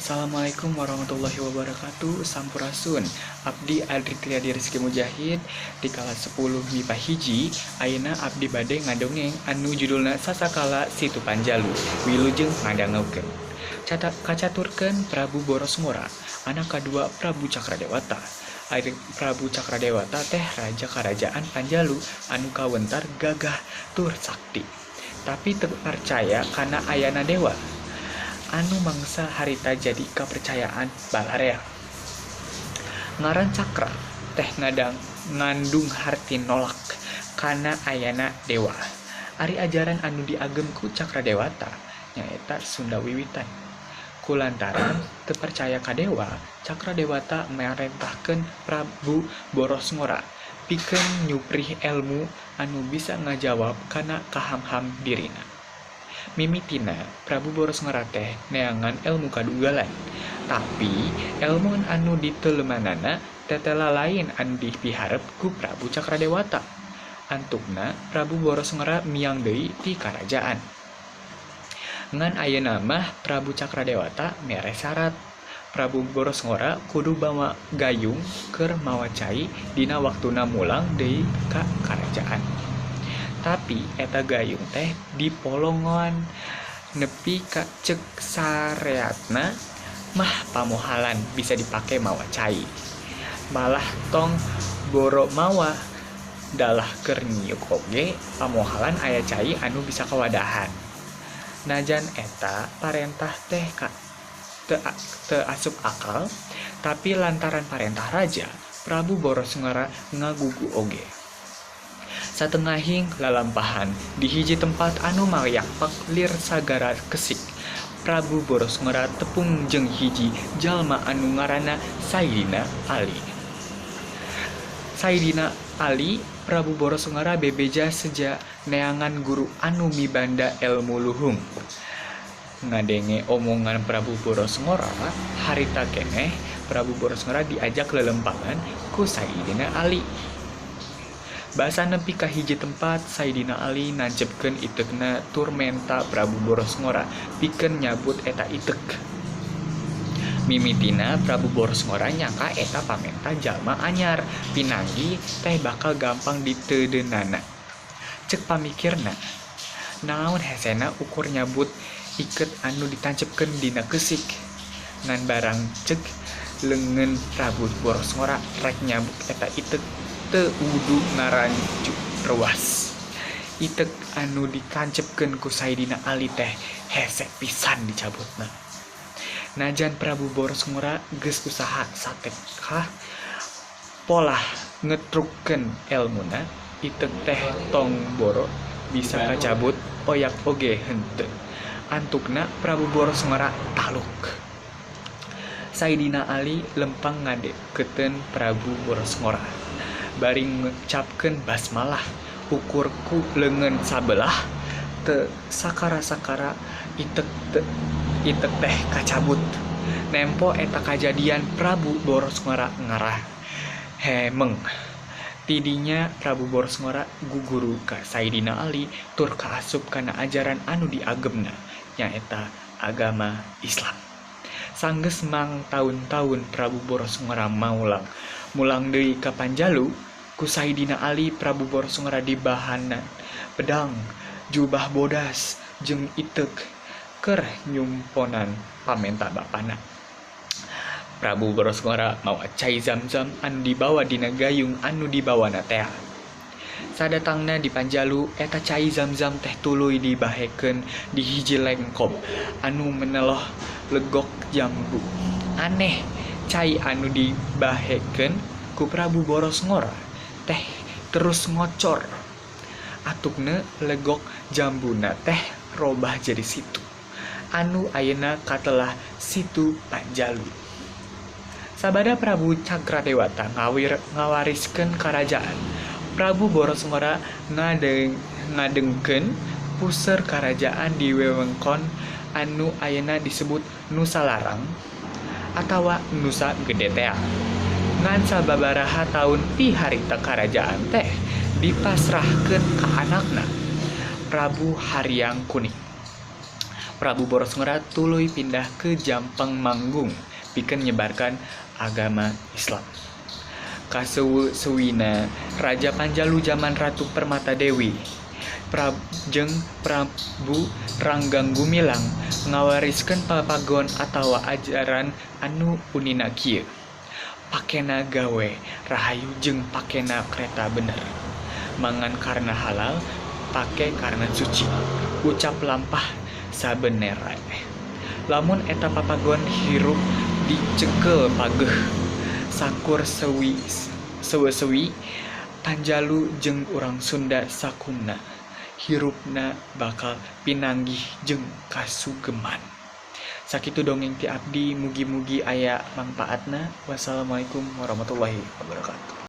Assalamualaikum warahmatullahi wabarakatuh. Sampurasun. Abdi Adri Triadi Rizky Mujahid di kelas 10 MIPA 1. Ayeuna abdi bade ngadongeng anu judulna Sasakala Situ Panjalu. Wilujeng ngadangukeun. Kacaturkeun Prabu Borosngora, anak kadua Prabu Cakradewata. Ari Prabu Cakradewata teh raja karajaan Panjalu anu kawentar gagah tur sakti. Tapi teu percaya kana ayana dewa anu mangsa harita jadi kapercayaan balarea. Ngaran Cakra teh ngandung harti nolak kana ayana dewa. Ari ajaran anu diagem ku Cakradewata nyaeta Sunda Wiwitan. Kulantaran teu percaya ka dewa, Cakradewata marentahkeun Prabu Borosngora pikeun nyuprih elmu anu bisa ngajawab kana kahamham dirina. Mimitina Prabu Borosngora teh neangan elmu kadugalan. Tapi elmu anu diteuleumanana tetela lain anu dipiharep ku Prabu Cakradewata. Antukna Prabu Borosngora miang deui ti karajaan. Ngan ayeuna mah Prabu Cakradewata mere sarat. Prabu Borosngora kudu mawa gayung keur mawa cai dina waktuna mulang deui ka karajaan. Tapi eta gayung teh dipolongan nepi ka ceuk sareatna mah pamohalan bisa dipake mawa cai. Malah tong boro mawa dalah keur nyiuk oge pamohalan aya cai anu bisa kawadahan. Najan eta parentah teh teu asup akal, tapi lantaran parentah raja, Prabu Borosngora ngagugu oge. Satengahing lalampahan di hiji tempat anu mayakpak lir sagara kesik, Prabu Borosngora tepung jeung hiji jalma anu ngaranna Sayyidina Ali. Sayyidina Ali, Prabu Borosngora bebeja seja neangan guru anu mibanda elmu luhung. Ngadenge omongan Prabu Borosngora, harita keneh Prabu Borosngora diajak lelempangan ku Sayyidina Ali. Basa nepi ka hiji tempat, Sayyidina Ali nancepkeun iteukna tur menta Prabu Borosngora pikeun nyabut eta iteuk. Mimitina Prabu Borosngora nyangka eta pamenta jalma anyar, pinanggi teh bakal gampang diteudeunana. Ceuk pamikirna, naon hesena ukur nyabut iket anu ditancepkeun dina keusik. Ngan barang ceuk leungeun Prabu Borosngora rek nyabut eta iteuk teu wudu ngarancu reuas. Iteuk anu ditancepkeun ku Sayyidina Ali teh hese pisan dicabutna. Najan Prabu Borosngora geus usaha satekah polah ngetrukkeun elmuna, iteuk teh tong boro bisa kacabut oyak oge henteu. Antukna Prabu Borosngora taluk. Sayyidina Ali lempang ngadeukeuteun Prabu Borosngora. Bari ngucapkeun basmalah ukur ku leungeun sabelah teu sakara-sakara iteuk teh kacabut. Nempo eta kajadian Prabu Borosngora ngarah hemeng. Tidinya Prabu Borosngora guguru ka Sayyidina Ali tur kaasup kana ajaran anu diagemna nyaeta agama Islam. Sanggeus mang taun-taun Prabu Borosngora maulang mulang deui ka Panjalu, ku Sayyidina Ali Prabu Borosngora dibahanan pedang, jubah bodas jeung iteuk keur nyumponan pamenta bapana. Prabu Borosngora mawa cai zam-zam anu dibawa dina gayung anu dibawana tea. Sadatangna di Panjalu, eta cai zam-zam teh tuluy dibahekeun di hiji lengkob anu meneloh legok jambu. Aneh, cai anu dibahekeun ku Prabu Borosngora teh terus ngocor. Atukna legok jambuna teh robah jadi situ anu ayeuna katelah Situ Panjalu. Sabada Prabu Cakradewata ngawariskeun karajaan, Prabu Borosngora ngadengkeun puseur karajaan di wewengkon anu ayeuna disebut Nusa Larang atawa Nusa Gede tea. Ngan sababaraha taun ti harita karajaan teh dipasrahkeun ka anakna, Prabu Hariang Kuning. Prabu Borosngora tuluy pindah ke Jampang Manggung pikeun nyebarkan agama Islam. Kaseuwi-seuwina Raja Panjalu jaman Ratu Permata Dewi jeung Prabu Ranggang Gumilang ngawariskeun papagon atawa ajaran anu unina kieu: Pakena gawe rahayu jeung pakena kreta bener. Mangan karena halal, pake karena suci. Ucap lampah sabenerna. Lamun eta papagon hirup dicekel pageh sakur seuwi-seuwi Panjalu jeung urang Sunda sakumna hirupna bakal pinanggih jeung kasugeman. Sakitu dongeng ti abdi, mugi-mugi aya mangpaatna. Wassalamualaikum warahmatullahi wabarakatuh.